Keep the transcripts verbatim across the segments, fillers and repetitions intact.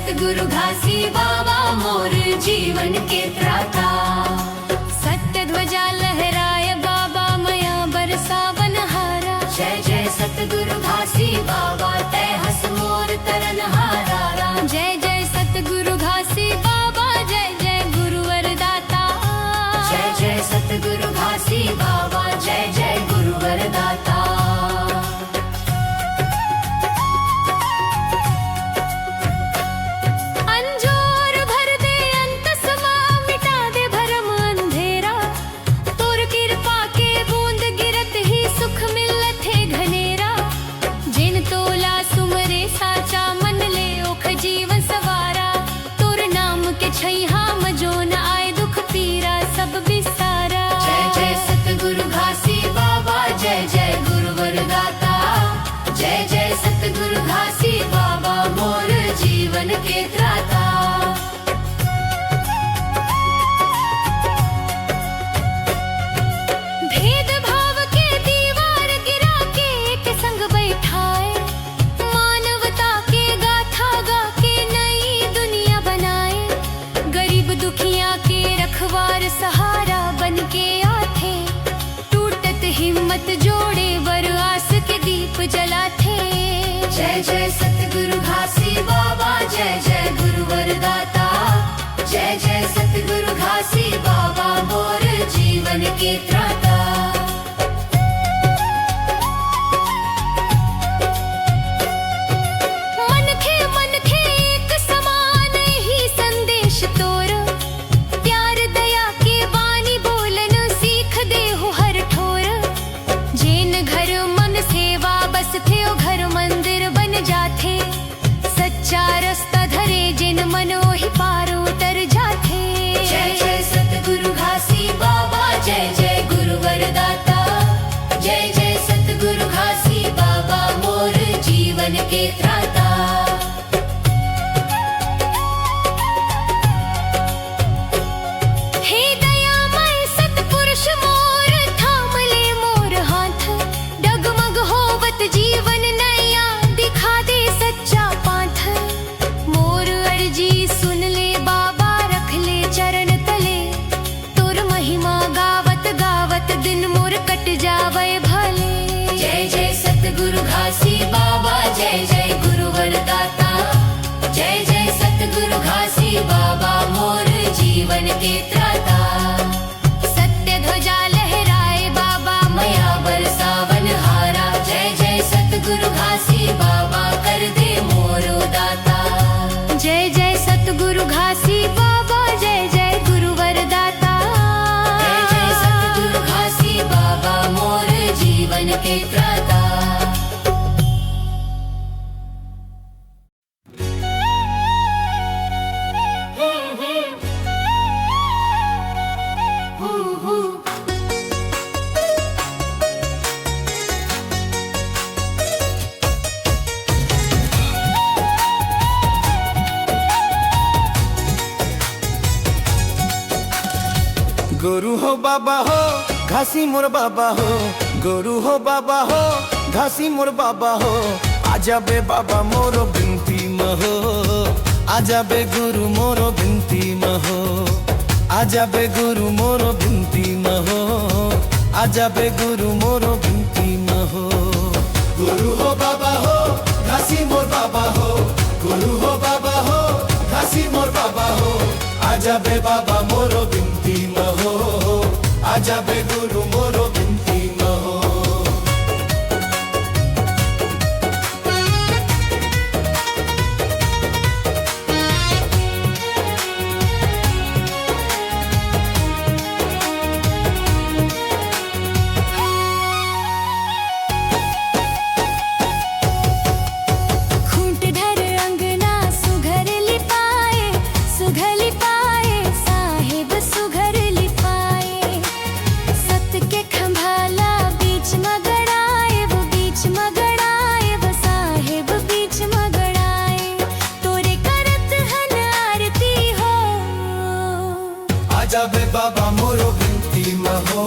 सतगुरु घासी बाबा मोर जीवन के त्राता। सत्य ध्वजा लहराय बाबा, मया बरसावन हारा। जय जय सतगुरु घासी बाबा, तै हस मोर तरन हारा। जय जय सतगुरु घासी बाबा, जय जय गुरुवर दाता। जय जय सतगुरु घासी बाबा, जय जय गुरुवर दाता। अंजोर भर दे अंतस मा, मिटा दे भरम अंधेरा। तोर किरपा के बूंद गिरत ही, सुख मिलत हे घनेरा। जेन तोला सुमरे साचा मन ले, ओख जीवन सवारा। तोर नाम के छैहा म जोन आय, दुख पीरा सब बिसारा। जय जय सतगुरु घासी बाबा, जय जय गुरुवर दाता। जय जय सतगुरु घासी बाबा, मोर जीवन के त्राता। भेदभाव के दीवार गिरा के एक संग बैठाए, मानवता के गाथा गा के नई दुनिया बनाए। गरीब दुखिया के रखवार सहारा बन के आथे, टूटत हिम्मत जोड़े बर आस के दीप जलाथे। जय जय सतगुरु घासी बाबा, जय जय गुरुवर दाता। जय जय सतगुरु घासी बाबा, मोर जीवन के त्राता। मनखे मनखे एक समान ही संदेश तोर, प्यार दया के बानी बोलन सीख देहु हर ठोर। जेन घर मन सेवा बसथे, ओ घर मंदिर बन जाथे। सच्चा रस्ता धरे जेन मन, ओही पार उतर जाथे। जय जय सतगुरु घासी बाबा, जय जय गुरुवर दाता। जय जय सतगुरु घासी बाबा, मोर जीवन के त्राता। हे दयामय सतपुरुष मोर, थाम ले मोर हाथ। डगमग होवत जीवन नैया, दिखा दे सच्चा पाथ। मोर अर्जी सुन ले बाबा, रख ले चरण तले। तोर महिमा गावत गावत दिन मोर कट जावय भले। जय जय सतगुरु घासी बाबा, जय जय गुरुवर दाता। जय जय सतगुरु घासी बाबा, मोर जीवन के त्राता। सत्य ध्वजा लहराए बाबा, मया बरसावन हारा। जय जय सतगुरु घासी बाबा, कर दे मोर दाता। जय जय सतगुरु घासी बाबा, जय जय गुरुवर दाता। जय जय सतगुरु घासी बाबा, मोर जीवन के त्राता। गुरु हो बाबा हो, घासी मोर बाबा हो। गुरु हो बाबा हो, घासी मोर बाबा हो। आजा बे बाबा मोरो बिनती म हो, आजा बे गुरु मोरो बिनती म हो, आजा बे गुरु मोरो बिनती म हो, आजा बे गुरु मोरो बिनती म हो। गुरु हो बाबा हो, घासी मोर बाबा हो। गुरु हो बाबा हो, घासी मोर बाबा हो। आजा बे बाबा मोरो बिनती म हो, आजा बे गुरु मोरो बिनती म हो। खूंट धर अंगना सुघर लिपाए, सुघर लिपाए, साहेब सुघर लिपाए। सत के खंभा ला बीच म गड़ाए, वो बीच म गड़ाए, वो साहेब बीच म गड़ाए। तोरे करत हन आरती हो। आजा बे बाबा मोरो बिनती म हो,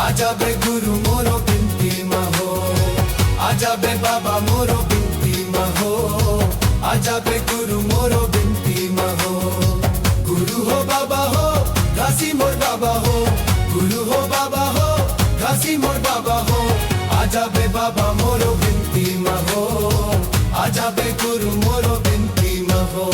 आजा बे गुरु मोरो बिनती म हो, आजा बे बाबा मोरो बिनती म हो, आजा बे गुरु मोरो बिनती म हो, गुरु हो बाबा हो, घासी मोर बाबा हो, गुरु हो बाबा हो, घासी मोर बाबा हो, आजा बे बाबा मोरो बिनती म हो, आजा बे गुरु मोरो बिनती म हो।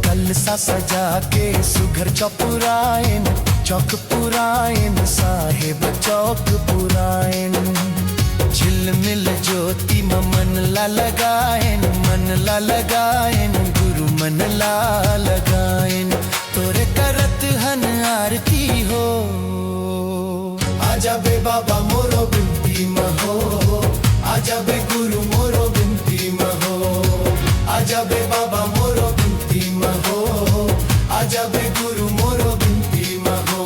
कलसा सजा के सुघर चौक पुराएन, चौक पुराएन, साहेब चौक पुराएन। झिलमिल ज्योति म मन ला लगाएन, मन ला लगाएन, गुरु मन ला लगाएन। तोरे करत हन आरती हो। आजा बे बाबा मोरो बिनती म हो, आजा बे गुरु मोरो बिनती म हो, आजा बे बाबा मोरो बिनती म हो, आजा बे गुरु मोरो बिनती म हो।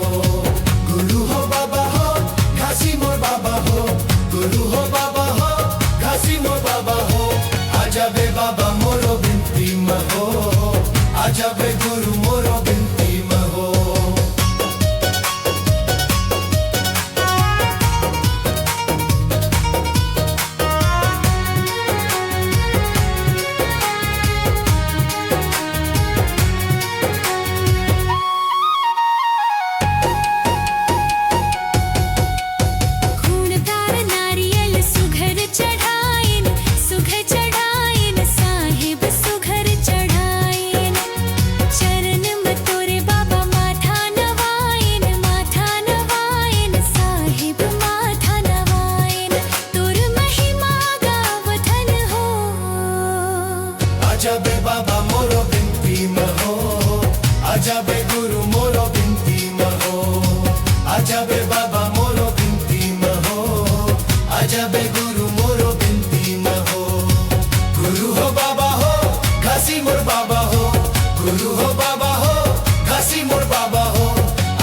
गुरु हो बाबा हो, घासी मोर बाबा हो, गुरु हो बाबा हो, घासी मोर बाबा हो, आजा बे बाबा मोरो बिनती म हो, आजा बे गुरु मोरो बिनती म हो। खूंटदार नारियल सुघर चढ़ाएन, सुघर चढ़ाएन, साहेब सुघर चढ़ाएन। चरन म तोरे बाबा माथा नवाएन, माथा नवाएन, साहेब माथा नवाएन। तोर महिमा गावथन हो। आजा बे बाबा मोरो बिनती म हो, आजा बे गुरु मोरो बिनती म हो, आजा बे बाबा मोरो बिनती म हो, आजा बे गुरु मोरो बिनती म हो। गुरु हो बाबा हो, घासी मोर बाबा हो, गुरु हो बाबा हो, घासी मोर बाबा हो,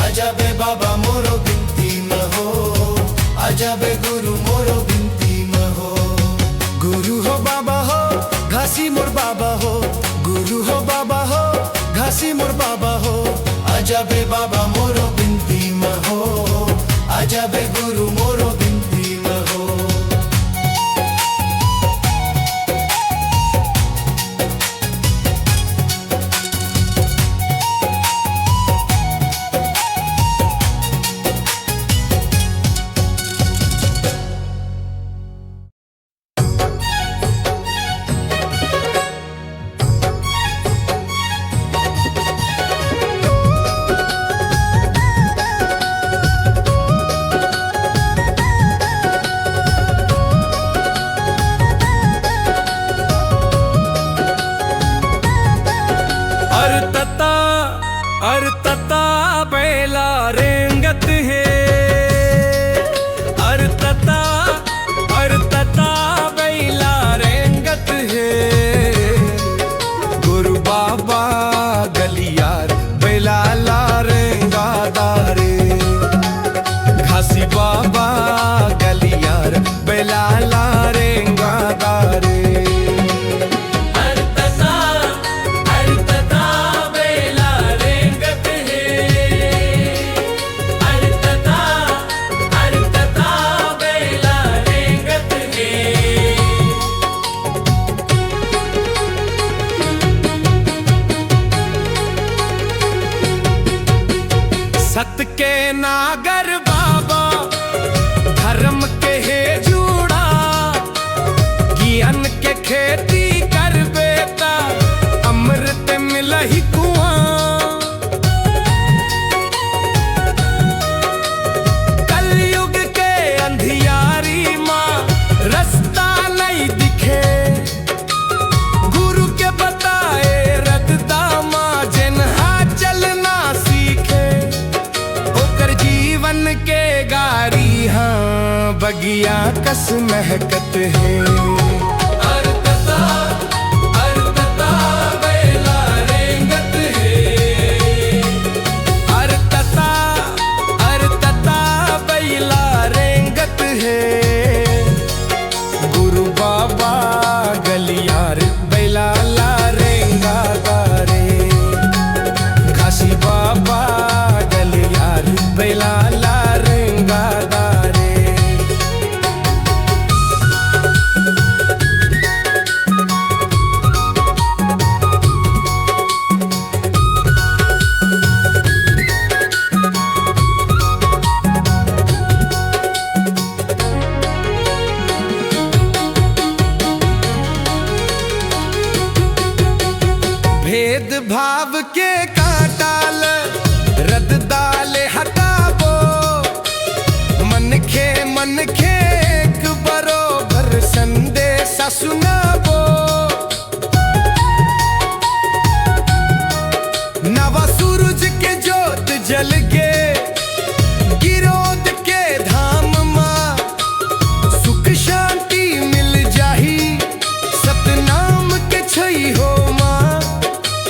आजा बे बाबा मोरो बिनती म हो, आजा बे गुरु मोरो बिनती म हो। गुरु हो बाबा हो, घासी मोर बाबा हो, गुरु हो बाबा हो, घासी मोर बाबा हो, आजा बे बाबा मोरो बिनती म हो, आजा बे गुरु मोरो बिनती म हो। अर तता, अर तता बैला रेंगत हे। अर तता, अर तता बैला रेंगत हे। गुरु बाबा गलियार बैला ला रेंगा दारे। घासी बाबा गलियार बैला ला रेंगा दारे। अर तता, अर तता बैला रेंगत हे। अर तता, अर तता बैला रेंगत हे। सत के नागर बाबा, धर्म के हे जूड़ा, ज्ञान के खेती करबे ता, अमृत मिलही कुआं। कलयुग के अंधियारी मा रस्ता नइ दिखे। गुरु के बताए रद्दा मा जेन हा चलना सीखे। ओकर जीवन के गारी हा बगिया कस महकत हे। अर तता, अर तता बैला रेंगत हे। अर तता, अर तता बैला रेंगत हे। के जोत जल गे, गिरोध के धाम मा सुख शांति मिल जाही। सतनाम के छई हो माँ,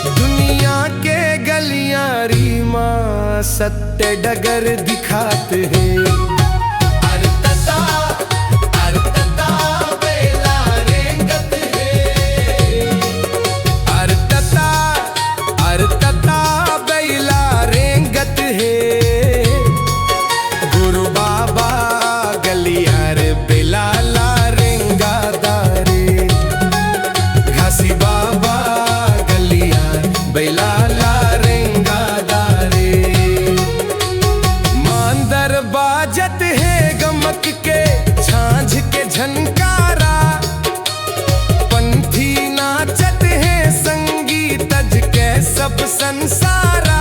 दुनिया के गलियारी माँ सत्य डगर दिखात हे। अरतता, अरतता बेला रेंगत हे। अरतता, अरतता बेला रेंगत हे। गुरु बाबा गलियार बेला ला रेंगादारे। घासी बाबा गलियार बेला ला रेंगादारे। मांदर बाजत हे गमक के, झांझ के झनकारा। पंथी नाचत हे संगीत अज के सब संसारा।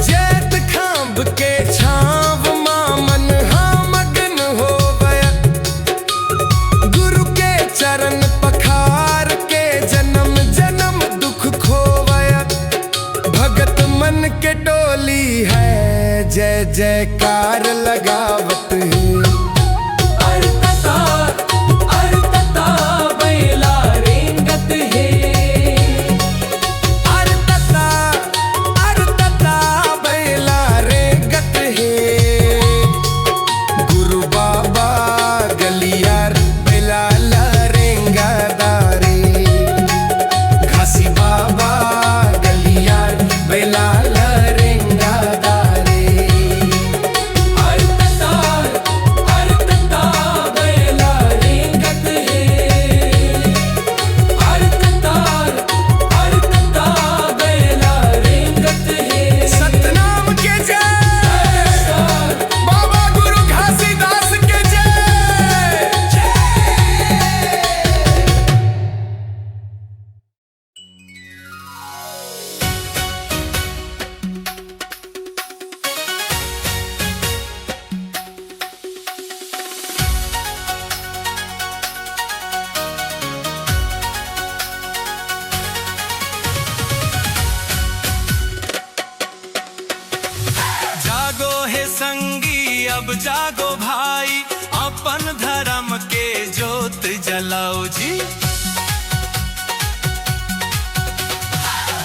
जैत खांब के छांव मा मन हा मगन होवय। गुरु के चरण पखार के जनम जनम दुख खोवय। भगत मन के टोली हे जय जयकार लगावत हे। अरतता, अरतता बैला रेंगत हे। अरतता, अरतता बैला रेंगत हे। गुरु बाबा गलियार बेला ला रेंगादारे। घासी बाबा गलियार बेला ला रेंगादारे। अरतता, अरतता बैला रेंगत हे। अरतता, अरतता बैला रेंगत हे। सतनाम के जय। बाबा गुरु घासीदास के जय। जागो हे संगी, अब जागो भाई, अपन धर्म के जोत जलाओ जी।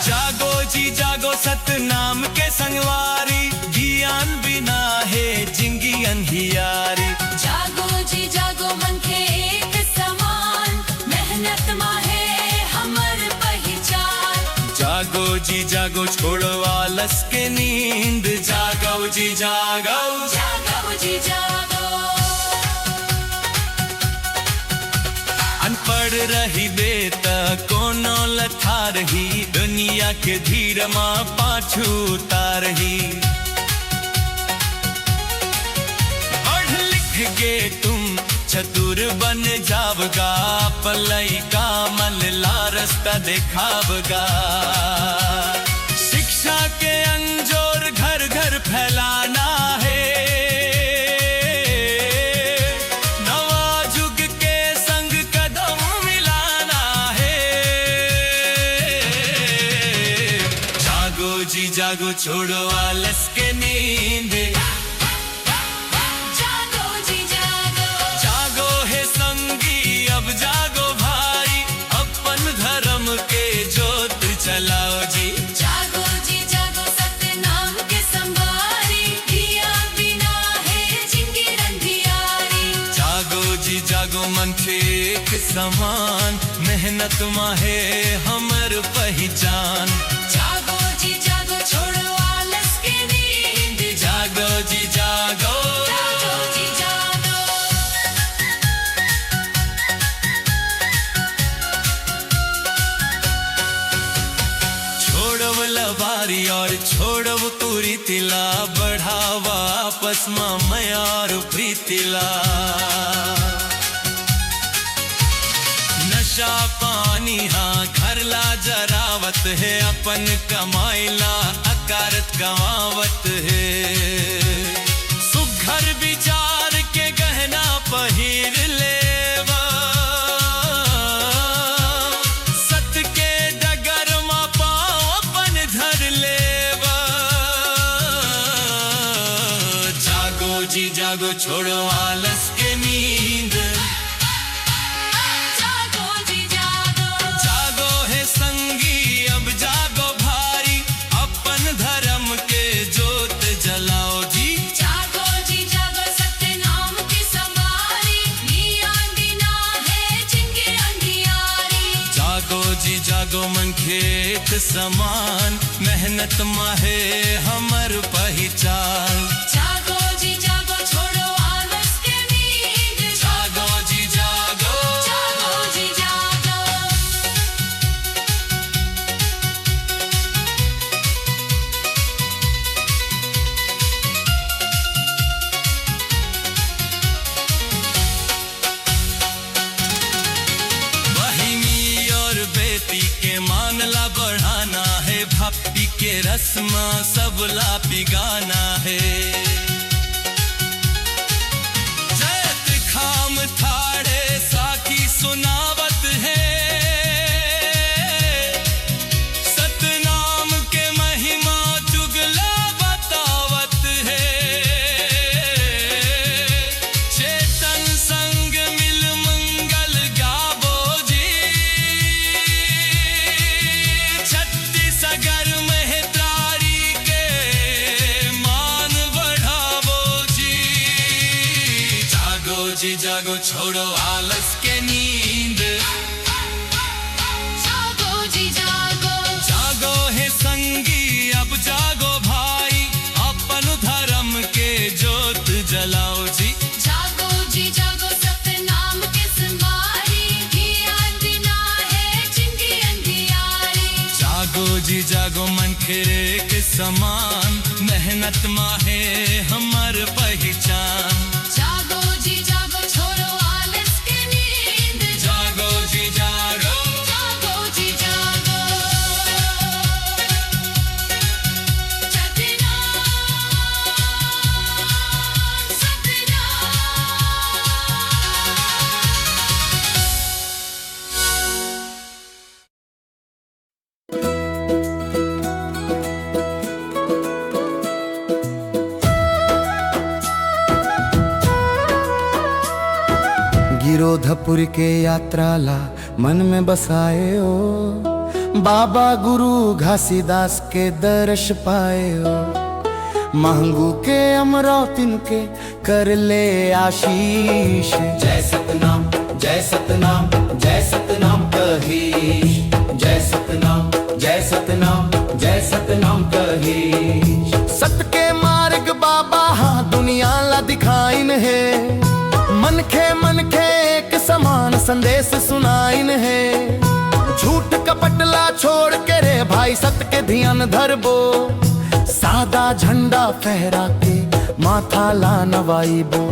जागो जी जागो, सतनाम के संगवारी, गियान बिना हे जिंदगी अंधियारी। जागो जी जागो, मन के एक समान, मेहनत मा हे हमर पहिचान। जागो जी जागो, छोड़ो आलस के नींद, जागो जी जागो। जागो जी जागो। अनपढ़ रहिबे त कोनो लथारही, दुनिया के धीर मा पाछू उतारही। पढ़ लिख के तुम चतुर बन जावगा, पलई का मन ला रस्ता देखावगा। शिक्षा के अंजोर घर घर फैलाना हे, नवा जुग के संग कदम मिलाना हे। जागो जी जागो, छोड़ो आलस के नींद। जागो जी जागो। जागो हे संगी, अब जागो भाई, अपन धर्म के जोत चलाओ जी। जागो जी जागो, सतनाम के संभारी, दिया बिना हे जिंदगी रंधियारी। जागो जी जागो, मन के एक समान, मेहनत मा हे हमर पहिचान। जागो जी जागो, छोड़ो आलस के नींद। जागो जी जागो। जागो जी जागो। छोड़व लबारी और छोड़व कुरीति ला, बढ़ावा आपस मा मया और प्रीति ला। नशा पानी हा घर ला जरावत हे, अपन कमाई ला अकारथ गंवावत हे। सुघर विचार के गहना पहिर लेवा, सत के जागो, छोड़ो आलस के नींद। जागो जी जागो। जागो हे संगी, अब जागो भाई, अपन धर्म के जोत जलाओ जी। जागो जी जागो, सत्य नाम की संवारी, नी आंधी ना है जिनकी अंधियारी। जागो जी जागो, मन के एक समान, मेहनत मा हे हमर पहिचान। जागो जी जागो, छोड़ो आलस के नींद। जागो जी जागो। जागो जी जागो। बहिनी और बेटी के मान ला बढ़ाना हे, भक्ति के रस मा सबला पिगाना हे। जैतखाम ठाड़े साखी सुनावत हे, सतनाम के महिमा जुगला बतावत हे। चेतन संग मिल मंगल गावो जी, छत्तीसगढ़ महतारी के मान बढ़ावो जी। जागो जी जागो, छोड़ो आलस के नींद। जागो जी जागो। जागो हे संगी, अब जागो भाई, अपन धर्म के जोत जलाओ जी। जागो जी जागो, सत्य नाम के संवारी, नी आंधी ना है जिनकी अंधियारी। जागो जी जागो, मन के एक समान, मेहनत मा हे हमर पहिचान। जागो जी जागो, छोड़ो आलस के नींद। जागो जी जागो। जागो जी जागो। सतनाम, सतनाम। गिरोधपुर के यात्रा ला मन में बसाए ओ, बाबा गुरु घासीदास के दर्श पाए ओ। महंगू के अमरौतिन के कर ले आशीष। जय सतनाम, जय सतनाम, जय सतनाम कहीश। जय सतनाम, जय सतनाम, जय सतनाम कहीश। सत के मार्ग बाबा हा दुनिया ला दिखाइन हे। मनखे मनखे एक समान संदेश सुनाइन हे। झूठ कपट ला छोड़ के रे भाई, सत के धियान धरबो। सादा झंडा फहरा के माथा ला नवाइबो,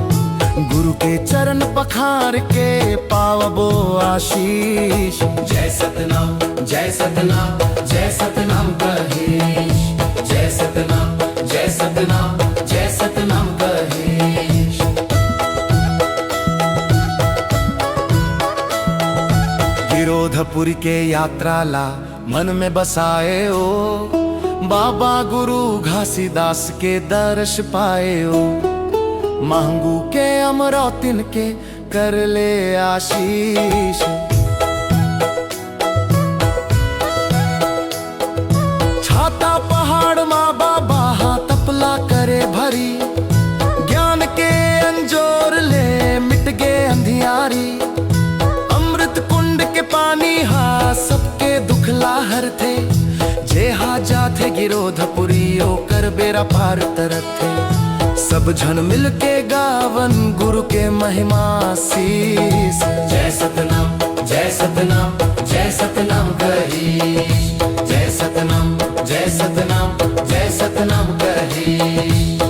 गुरु के चरण पखार के पावबो आशीष। जय सतनाम, जय सतनाम, जय सतनाम कहीश। जय सतनाम, जय सतनाम, जय सतनाम कहीश। गिरोधपुर के यात्रा ला मन में बसाए ओ, बाबा गुरु घासीदास के दर्श पाए ओ। महंगू के अमरौतिन के कर ले आशीष। छाता पहाड़ मा बाबा हा तपला करे भरी, ज्ञान के अंजोर ले मिट गे अंधियारी। अमृत कुंड के पानी हा सबके दुख ला हरथे, जे हा जाथे गिरोधपुरी ओकर बेरा पार तरथे। सब झन मिलके गावन गुरु के महिमा आशीष। जय सतनाम, जय सतनाम, जय सतनाम कहीश। जय सतनाम, जय सतनाम, जय सतनाम कहीश।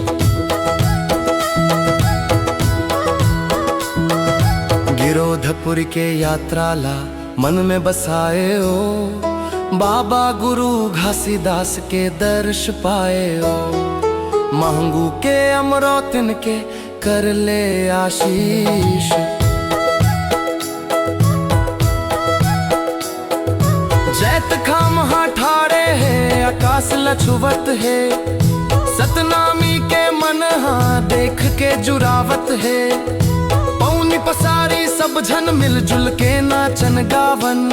गिरोधपुर के यात्रा ला मन में बसाए ओ, बाबा गुरु घासीदास के दर्श पाए ओ। महंगू के अमरौतिन के कर ले आशीष। जैतखाम हा ठाड़े हे, आकाश ला छुवत हे। सतनामी के मन हा देख के जुरावत हे। पौनी पसारी सब झन मिलजुल के नाचन गावन।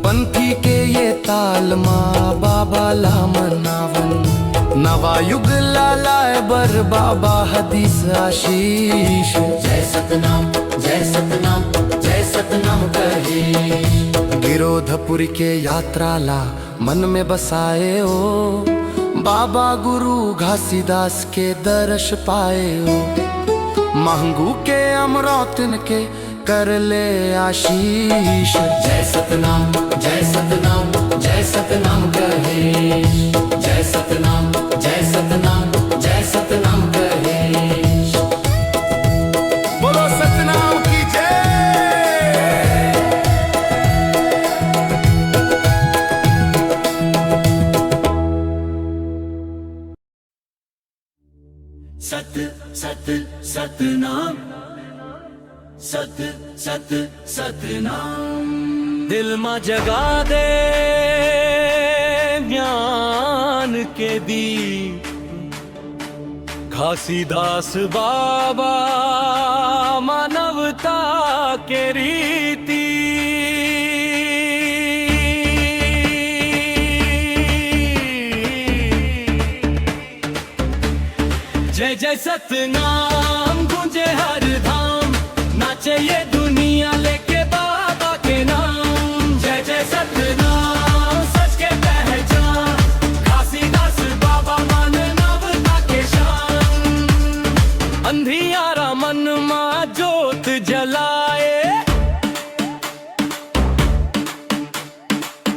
पंथी के ये ताल मा बाबा ला मनावन। नवा युग ला लाए बर बाबा ह दिस आशीष। जय सतनाम, जय सतनाम, जय सतनाम कहे। गिरोधपुरी के यात्रा ला मन में बसाए ओ। बाबा गुरु घासीदास के दरस पाए ओ। महंगू के अमरौतन के कर ले आशीष। जय सतनाम, जय सतनाम, जय सतनाम कहे। जय सतनाम, जय सतनाम, जय सतनाम कहे। बोलो सतनाम की जय। सत, सत, सतनाम। सत, सत, सतनाम। दिल मा जगा दे ज्ञान के दीप। घासीदास बाबा मानवता के रीति। जय जय सतनाम गूंजे हर धाम, नाचे ये दुनिया लेके बाबा के नाम। जय जय सतनाम सच के पहचान, घासीदास बाबा मानवता के शान। अंधियारा मन मा जोत जलाए,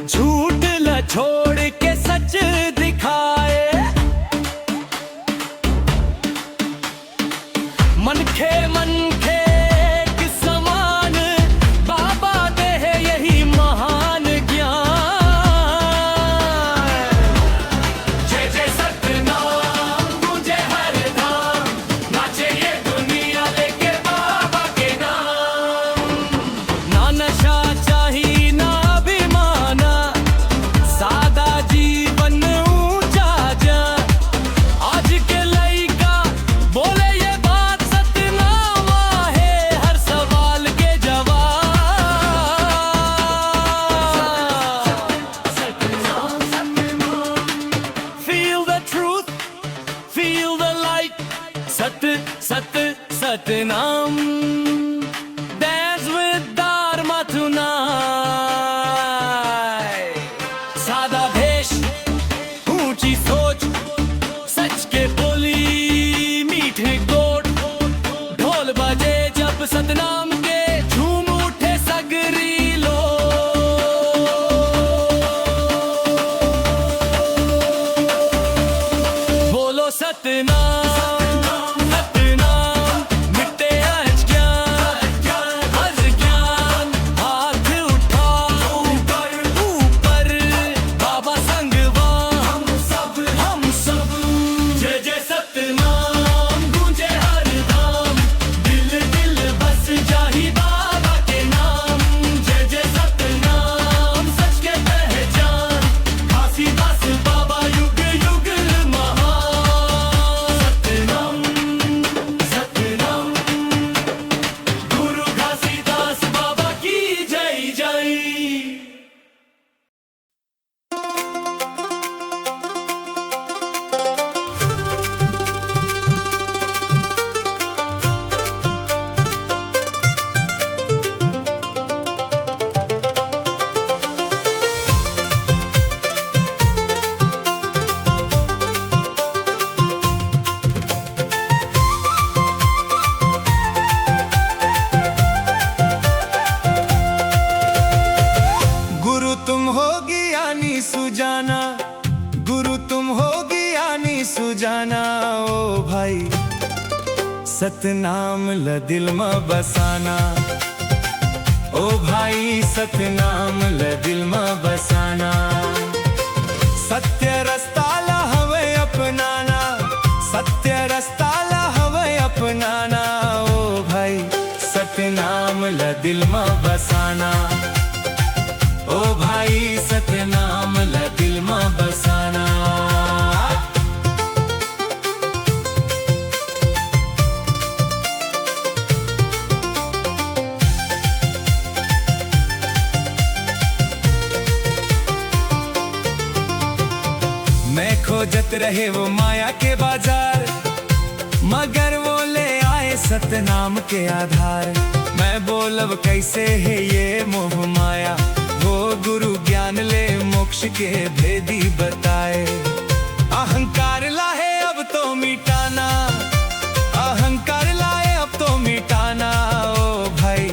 झूठ ला छोड़ के सच दिखाए। मनखे मनखे एक समान, बाबा दे हे यही महान ज्ञान। जय जय सतनाम गूंजे हर धाम, नाचे ये दुनिया लेके बाबा के नाम। ना नशा चाही ना अभिमाना, सादा जीवन ऊंचा जा। आज के लइका बोले ये बात, सतनाम हे हर सवाल के जवाब। Feel the truth, feel the light. सत, सत, Satnam. Dance with Dharma tonight. सादा भेष, ऊंची सोच, सच के बोली, मीठे कोट। ढोल बजे जब सतनाम के, झूम उठे सगरी लोग। बोलो सतनाम, सतनाम, मिटे आज ज्ञान, हर ज्ञान, हाथ उठाओ ऊपर, ऊपर, बाबा संगवा, हम सब, हम सब। जय जय सतनाम गूंजे हर धाम, दिल दिल बस जाही बाबा के नाम। जय जय सतनाम सच के पहचान, घासीदास बाबा युग युग महान। सतनाम, सतनाम, गुरु घासीदास बाबा की जय जय। गुरु तुम हो ज्ञानी सुजाना, गुरु तुम हो ज्ञानी सुजाना। ओ भाई, सतनाम ल दिल म बसाना। ओ भाई, सतनाम ल दिल म बसाना। सत्य रस्ता ल हवय अपनाना, सत्य रस्ता ल हवय अपनाना। ओ भाई, सतनाम ल दिल म बसाना। ओ भाई, सतनाम ल दिल म बसाना। जत रहे वो माया के बाजार, मगर वो ले आए सतनाम के आधार। मैं बोलब कैसे है ये मोह माया, वो गुरु ज्ञान ले मोक्ष के भेदी बताए। अहंकार ला है अब तो मिटाना, अहंकार ला है अब तो मिटाना। ओ भाई,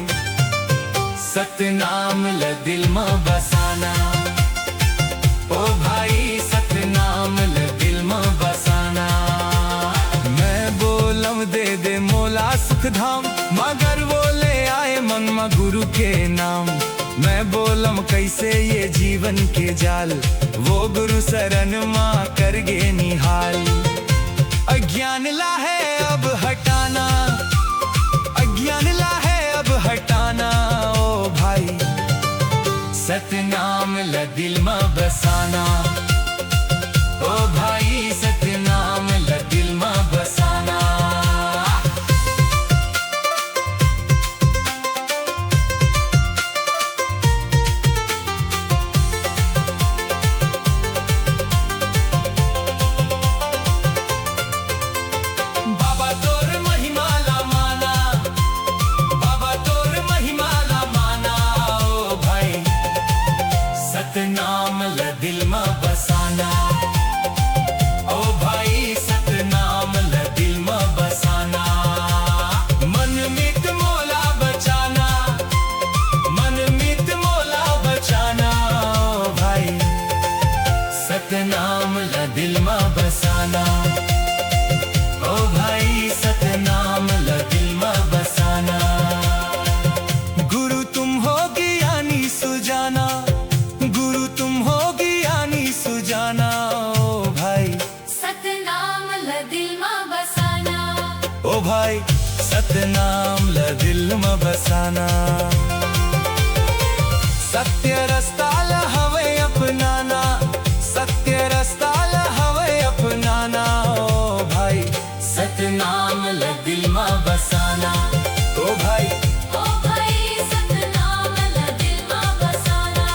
सतनाम ल दिल म बसाना। ओ भाई, सतनाम ल दिल म बसाना। मैं बोलम दे दे मोला सुख धाम, मगर वो ले आए मन म गुरु के नाम। मैं बोलम कैसे ये जीवन के जाल, वो गुरु शरण म कर गे निहाल। अज्ञान ला है अब हटाना, अज्ञान ला है अब हटाना। ओ भाई, सतनाम ल दिल म बसाना। ओ भाई, सतनाम ल दिल म बसाना। बाबा तोर महिमा ला माना, बाबा तोर महिमा ला माना। ओ भाई, सतनाम ल दिल म बसाना। ओ भाई, सतनाम ल दिल म बसाना। मन मित मोला बचाना, मन मित मोला बचाना। ओ भाई, सतनाम ल दिल म बसाना। ओ भाई, सतनाम ल दिल म बसाना। गुरु तुम हो ज्ञानी सुजाना, गुरु तुम हो ज्ञानी सुजाना। ओ भाई, सतनाम ल दिल म बसाना। ओ भाई, सतनाम ल दिल म बसाना। सत्य रस्ता ल हवय अपनाना, सत्य रस्ता ल हवय अपनाना। ओ भाई, सतनाम ल दिल म बसाना। ओ भाई, ओ भाई, सतनाम ल दिल म बसाना।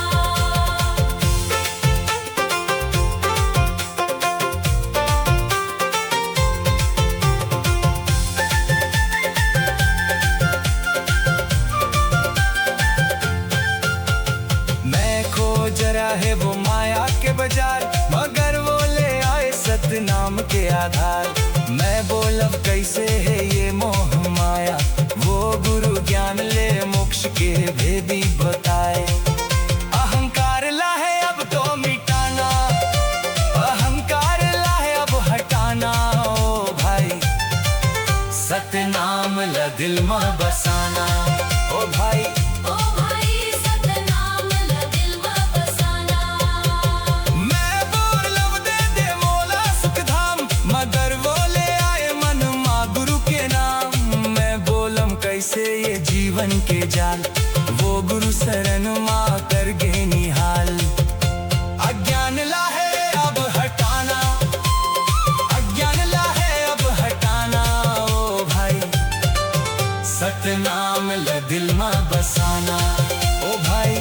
मैं खोज रहे वो माया के बाजार, मगर वो ले आए सतनाम के आधार। मैं बोलब कैसे है ये मोह माया, वो गुरु ज्ञान ले मोक्ष के भेदी बताए। अहंकार ला है अब तो मिटाना, अहंकार ला है अब हटाना। ओ भाई, सतनाम ल दिल म बसाना। ओ भाई, ओ भाई, सतनाम ल दिल म बसाना। मैं बोलब दे दे मोला सुख धाम, मगर वो ले आए मन मा गुरु के नाम। मैं बोलम कैसे ये जीवन के जाल, वो गुरु शरण मा कर गे निहाल। अज्ञान ला है अब हटाना, अज्ञान ला है अब हटाना। ओ भाई, सतनाम ल दिल म बसाना। ओ भाई,